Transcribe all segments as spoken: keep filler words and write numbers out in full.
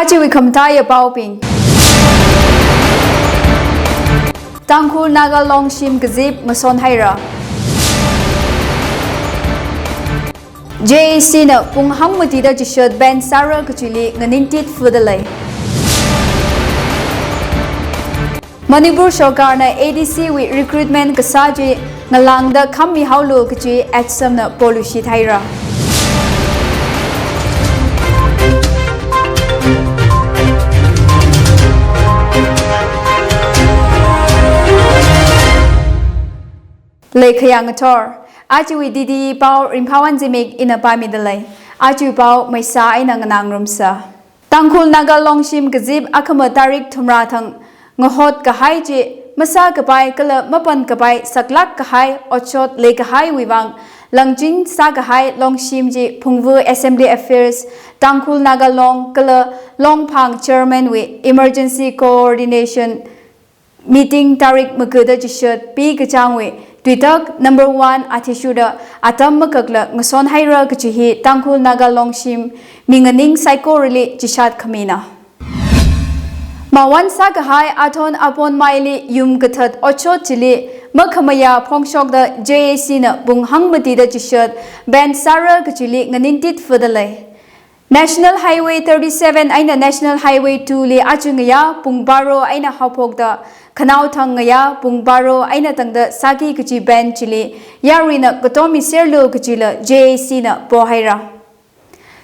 Ajawui khamataiya paobing. Tangkhul Naga Long shim kazip ngasonhaira. J A C na pung hangmatida chishat ban sāra kachili nganingtit fudalei. Manipur Sorkarna A D C wui recruitment kasā chi ngalāngda khammihaolu kachi Assam na policy thaira. Leikhayang athor, ajawui D D E pao Ringphawon Zimik ina pāmidalei. Ajawui pao maisa eina nganāngarumsa. Tangkhul Naga Long shim kazip akhama tarik thumrā thang ngahot kahai chi masākapai kala mapankapai saklāk kahai otshot leikahaiwui vang langching sākahai long shim chi Phungvu Assembly Affairs, Tangkhul Naga Long kala Longphang Chairman wui Emergency Coordination Meeting tarik magada chishat P Kachangwui tuitak number one athishurda atam makakla ngasonhaira kachi hi Tangkhul Naga Long shim minganing saikorali chishat khamina. Mawon sākahai Athon Aponmaili yum kathat otshot chili makhamayā phongshokda J A C na pung hangmatida chishat ban sāra kachili nganingtit fudalei. National Highway thirty-seven eina National Highway two li aja ngayā pung baro eina haophokda khanaothang ngayā pung baro eina tangda sāki kachi ban chili yaruina katomi serlu kachila J A C na pohaira.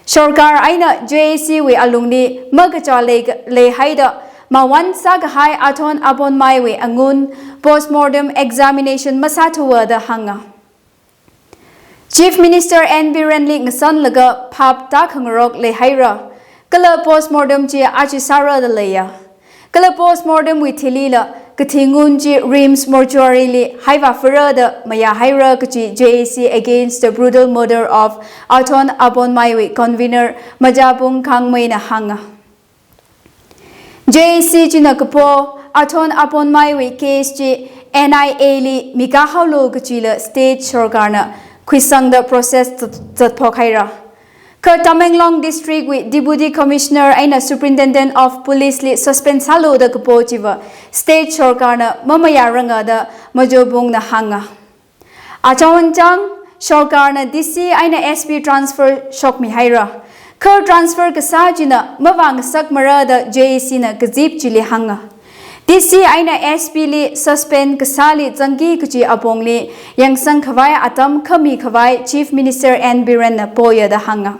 Sorkar eina J A C wui alungli makachā lei, leihaida mawon sākahai Athon Aponmaiwui angun postmortem examination masāthuwa da hānga. Chief Minister N Birenli ngasanlaga phap tākhangarok leihaira, kala postmortem chi aja sāra da leiya. Kala postmortem wui thilila kathi ngun chi RIMS mortuary li haivāfara da mayāhaira kachi J A C Against the Brutal Murder of Athon Aponmai wui convener Majapung Kangmei na hānga. J A C china kapo Athon Aponmai wui case chi N I A li mikahao lo kachila state sorkarna khuisangda process zat-, zatphok haira. Kha Tamenglong District wui Deputy Commissioner eina Superintendent of Police li suspend sālu da kapo chiva state sorkarna mamayāranga da Majopung na hānga. Achon chang sorkarna D C eina S P transfer shokmihaira. Kha transfer kasā china mavāngasakmara da J A C na kazip chili hānga. D C eina S P li suspend kasāli zangki kachi apongli yangsang khavai atam khami khavai Chief Minister N Birenna poya da hānga.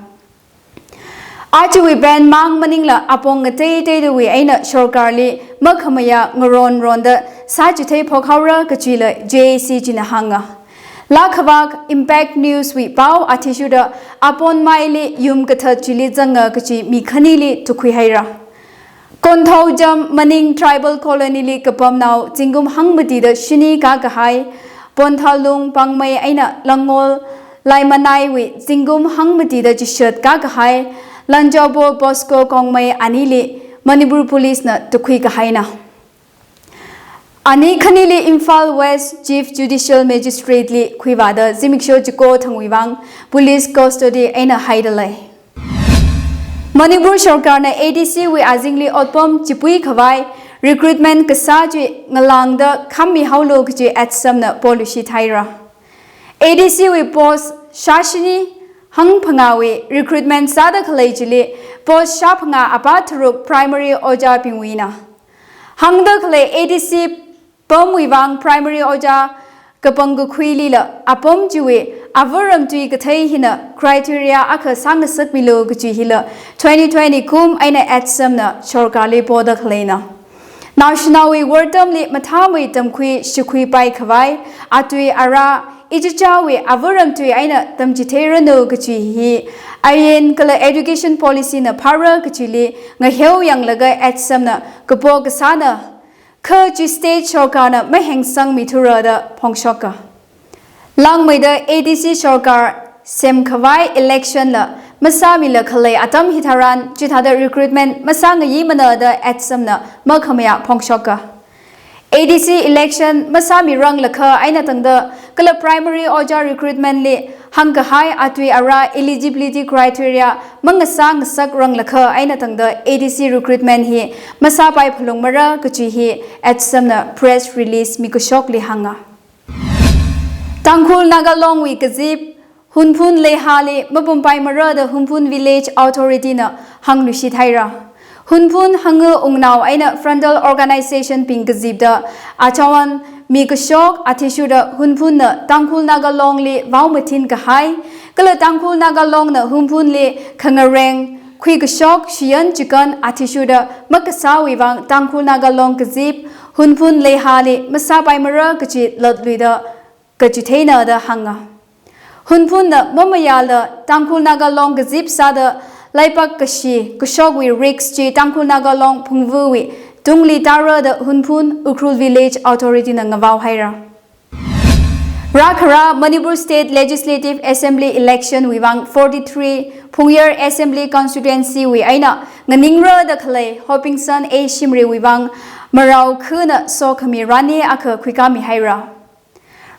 Ajawui ban mang maningla apong ngateiteidawui eina sorkarli makhamayā ngaronronda sāchithei phokhaora kachila J A C china hānga. Lakhavak Impact News wui pao athishurda Aponmaili yum kathat chili zanga kachi mi khanili tukhuihaira. Konthoujam Maning Tribal Colony li kapamnao zingkum hangmatida shini kakahai Ponthalung Pangmei eina Langol Laimanaiwui zingkum hangmatida chishat kakahai Lanjaobo Bosco Kongmei anili Manipur Police na tukhui kahaina. Ani khanili Imphal West Chief Judicial Magistrate li khuivāda zimiksho chiko thangwui vang police custody eina haidalei. Manipur sorkarna A D C wui azingli otpam chipui khavai recruitment kasā chi ngalāngda khammihaolu kachi Assam na policy thaira. A D C wui post shāshini hangphangāwui recruitment sāda khalei chili post shāphangā apā tharuk primary ojābingwuina. Hāngda khalei A D C pamwui vang primary ojā kapang kakhuilila apam chiwui avaram tui kathei hina criteria akha sāngasakmilu kachi hila twenty twenty kum eina Assam na sorkarli poda khaleina. Naoshinaowui wortamli mathāmei tamkhui shikhuipai khavai atui ara ichichāwui avaram tui eina tamchitheiranu kachi hi ain kala education policy na phāra kachili ngaheo yanglaga Assam na kapo kasāna. Kha chi state sorkarna mahengsangmithura da phongshoka. Langmeida A D C sorkar semkhavai election la masāmila khalei atam hitharan chithāda recruitment masāngayimana da Assam na makhamayā phongshoka. A D C election masāmiranglakha eina tangda kala primary ojā recruitment li hāngkahai atui ara eligibility criteria mangasā ngasak ranglakha eina tangda A D C recruitment hi masāpai phalungmara kaji hi ATSUMna press release mikashokli hānga. Tangkhul Naga Longwui kazip Hunphun Leihali mapumpaimara da Hunphun Village Authority na hāngluishit haira. Hunphun hangu ungnao eina frontal organization bing kazipda achawan mikashok athishurda Hunphunna Tangkhul Naga Longli vaomathin kahai, kala Tangkhul Naga Longna Hunphunli khangareng khuikashok shiyan chikan athishurda makasāwui vang Tangkhul Naga Long kazip Hunphun Leihali masāpaimara kaji latluida kachitheina da hānga. Hunphunna mamayāla Tangkhul Naga Long kazip sāda leipak kashi kashokwui risk chi Tangkhul Naga Long phungvuwui tungli tāra da Hunphun Ukhrul Village Authority na ngavao haira. Rākhara Manipur State Legislative Assembly election wui vang forty-three Phungyar Assembly Constituency wui eina nganingra da khalei Hopingson A Shimray wui vang marao khuna sokhami rani akha khuikami haira.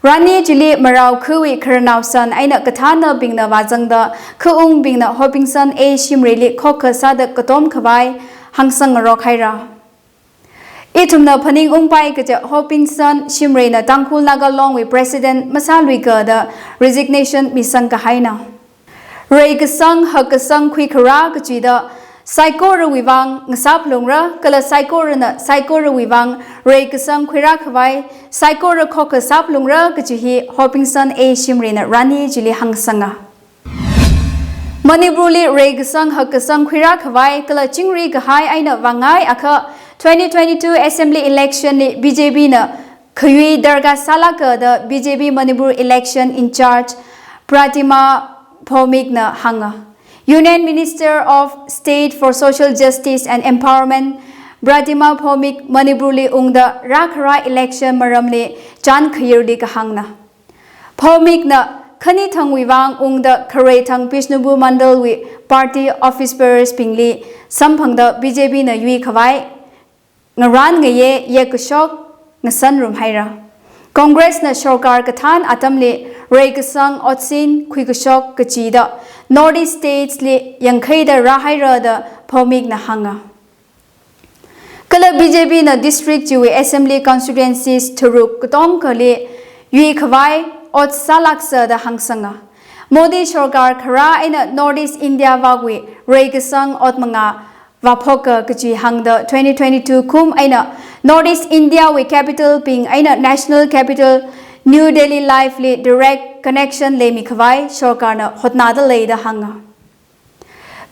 Rani chili marao khuwui khararnao san eina kathānabingna vāzangda khaungbingna Hopingson A Shimrayli khokha sāda katom khavai hāngsang ngarok haira. Ithumna phaningungpai kaja Hopingson Shimrayna Tangkhul Naga Longwui President masāluika da resignation misang kahaina. Reikasang hakkasang khuikharā kachida saikorawui vang ngasāphalungra, kala saikorana saikorawui vang reikasang khuirā khavai saikora khokha sāphalungra kaji hi Hopingson A Shimrayna rani chili hāngsanga. Manipurli reikasang hakkasang khuirā khavai kala chingri kahai eina vāngai akha twenty twenty-two Assembly election li B J P na khayui darkar sālāka da B J P Manipur election in charge Pratima Bhowmik na hānga. Union Minister of State for Social Justice and Empowerment Pratima Bhowmik Manipurli ungda rākhara election maramli chān khayirli kahāngna. Bhowmik na khani thangwui vang ungda kharei thang Bishnupur Mandal wui party office bearers bingli samphangda B J P na yui khavai ngaran ngaye yekashok ngasanrum haira. Congress na sorkar kathān atamli reikasang otsin khuikashok kachida North East States li yangkhaida rāhaira da Bhowmik na hānga. Kala B J P na district chiwui assembly constituencies tharuk katongkhali yui khavai ot sālāksa da hāngsanga. Modi sorkar khara eina North East India vakwui reikasang ot manga vāphoka kaji hāngda twenty twenty-two kum eina North East India wui capital bing eina national capital New Delhi life li direct connection leimi khavai sorkarna hotnada leida hānga.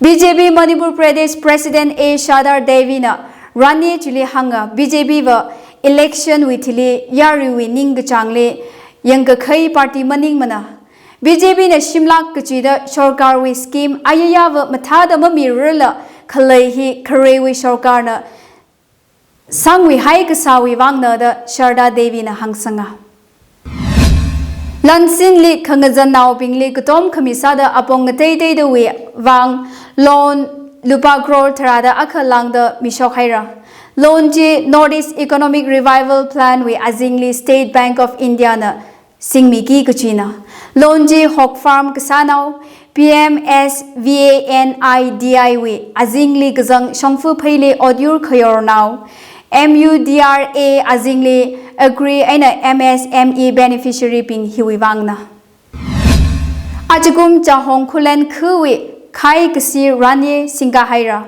B J P Manipur Pradesh President A Shardar Devi na rani chili hānga B J P va election wui thili yaruiwui ningkachāngli yangkakhai party maningmana. B J P na shimlāk kachida sorkarwui scheme ayayava mathāda mamirarla khalei hi khareiwui sorkarna sangwui hai kasāwui vangna da Sharda Devi na hāngsanga. Lansinli khangazannaobingli katom khami sāda apong ngateiteidawui vang loan lupā crore tharāda akha lāngda mishok haira. Loan chi North East Economic Revival Plan wui azingli State Bank of India na singmiki kachina. Loan chi hog farm kasānao P M S V A N I D I wui azingli kazang shongfa pheili otyur khayornao M U D R A azingli agri eina M S M E beneficiary bing hiwui vangna. Ajakum Chahong Khullen khawui khai kasi rani singka haira.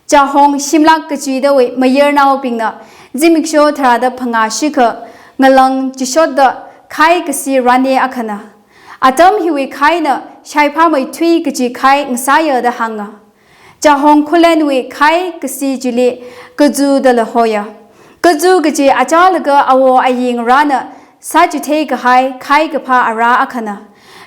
Chahong shimlāk kachidawui mayarnaobingna zimiksho tharāda phangā shikha ngalang chishotda khai kasi rani akhana. Atam hiwui khaina shaiphāmeithui kachi khai ngasāya da hānga. Chahong Khullenwui khai kasi chili kazu dala hoya. Kazu kachi achālaga awo ayingrana sāchithei kahai khai kaphā ara akhana.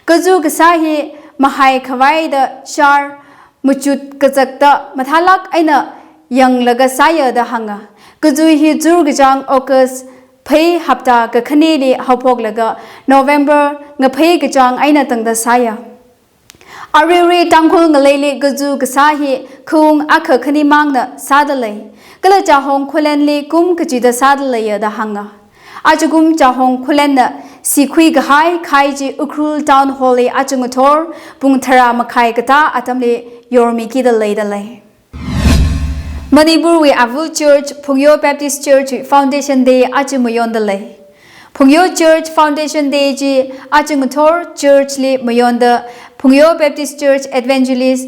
Kazu kasā hi mahai khavaida shar machut kazakta mathālāk eina yanglaga sāya da hānga. Kazu hi zur kachāng August phei hapta kakhanili haophoklaga November ngaphei kachāng eina tangda sāya. Aruirui Tangkhul ngaleili kazu kasā hi khaung akha khani mangna sāda lei. Kala Chahong Khullenli kum kachida sāda leiya da hānga. Ajakum Chahong Khullenna sikhui kahai khai chi Ukhrul Town Hall li aja ngathor pung tharā makhai katā atamli yormikida leida lei. Manipurwui āva church Phungyo Baptist Church wui Foundation Day aja mayonda lei. Phungyo Church Foundation Day chi aja ngathor church li mayonda Phungyo Baptist Church Evangelist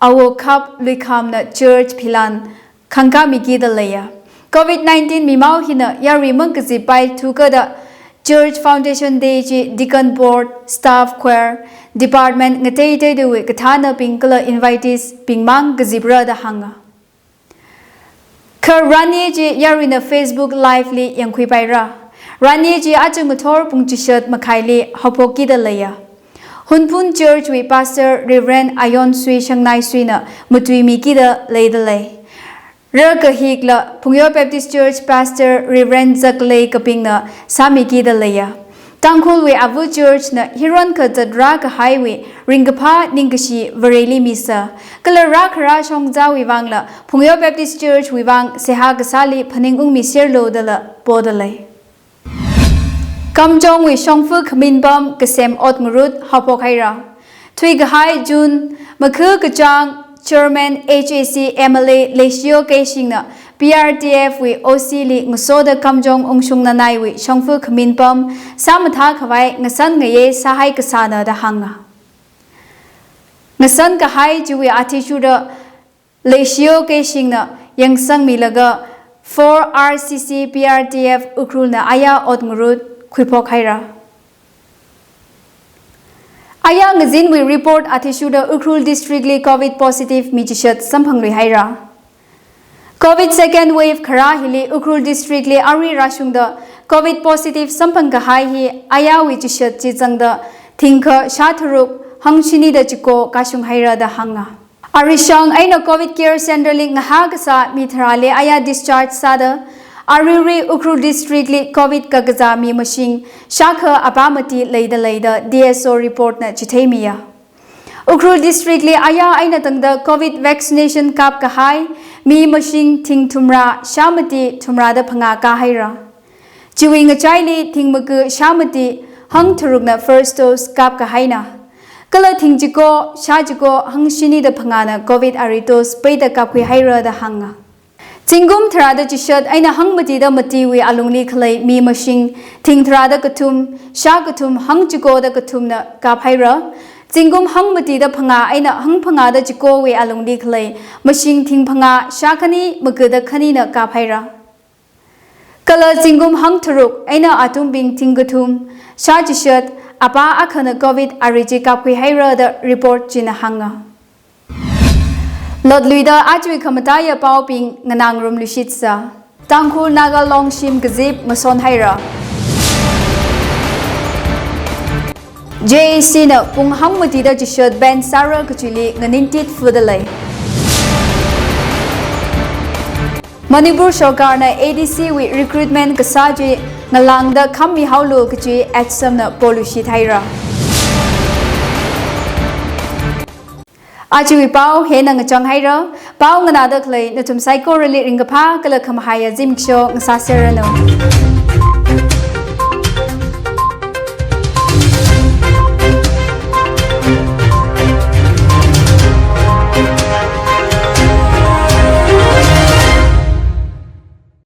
Awo Khap Luikhamna church philan khangkāmikida leiya. Covid nineteen mimao hina yaruimang kazippai thukada Church Foundation Day chi Deacon Board, Staff, Choir, Department ngateiteidawui kathānabing kala invitees bingmang kazipra da hānga. Kha rani chi yaruina Facebook Live li yangkhuipaira. Rani chi aja ngathor pung chishat makhaili haophokkida leiya. Hunphun Church wui Pastor Reverend Ayonsui Shangnaisuina matuimikida leida lei. Rakahikla Phungyo Baptist Church Pastor Reverend Zaklei Kapingna sāmikida leiya. Tangkhulwui āva church na hiron kazatra kahaiwui ringkaphā ningkashi Vareli misa. Kala rākhara shongzawui vangla Phungyo Baptist Church wui vang seihā kasāli phaningungmiserlu dala poda lei. Kamjongwui shongfa khaminpam kasem ot ngarut haophok haira. Thuikahai June, makha kachāng Chairman H A C M L A Leishiyo Keishingna P R T F wui O C li ngasoda Kamjong Ungshung Nanaiwui shongfa khaminpam sāmathā khavai ngasan ngayei sāhai kasāna da hānga. Ngasan kahai chiwui athishurda Leishiyo Keishingna yangsangmilaga four R C C P R T F Ukhrulna aya ot ngarut khuiphok haira. Aya ngazinwui report athishurda Ukhrul District li Covid positive mi chishat samphanglui haira. Covid second wave kharā hili Ukhrul District li arui rāshungda Covid positive samphang kahai hi ayawui chishat chi zangda thingkha shātharuk hangshinida chiko kashung haira da hānga. Arishang eina Covid Care Center li ngahā kasā mi tharāli aya discharge sāda, aruirui Ukhrul District li Covid kakazā mi mashing shākha apā mati leida leida D S O report na chitheimiya. Ukhrul District li aya eina tangda Covid vaccination kap kahai mi mashing thing thumrā shāmati thumrāda phangā kāhaira. Chiwui ngachaili thing maga shāmati hangtharukna first dose kap kahaina. Kala thing chiko, shā chiko, hangshinida phangāna Covid ari dose peida kapkhui haira da hānga. Zingkum tharāda chishat eina hangmatida matiwui alungli khalei mi mashing thing tharāda kathum, shā kathum, hang chikoda kathumna kap haira. Zingkum hangmatida phangā eina hangphangāda chikowui alungli khalei mashing thing phangā, shā khani, magada khanina kap haira. Kala zingkum hangtharuk eina atumbing thing kathum, shā chishat, apā akhana Covid ari chi kapkhui haira da report china hānga. Lotluida ajawui khamataiya paobing nganāngarum lushitsa. Tangkhul Naga Long shim kazip mason haira. J A C na pung hangmatida chishat ban sāra kachuili nganintit fuda lei. Manipur Sorkarna A D C wui recruitment kasā chi ngalāngda khammihaolu kachi ATSUM na polushit haira. Ajawui pao hina ngachang haira, pao nganāda khalei nathum saikorali ringkaphā kala khamahaiya zimiksho ngasāserranu.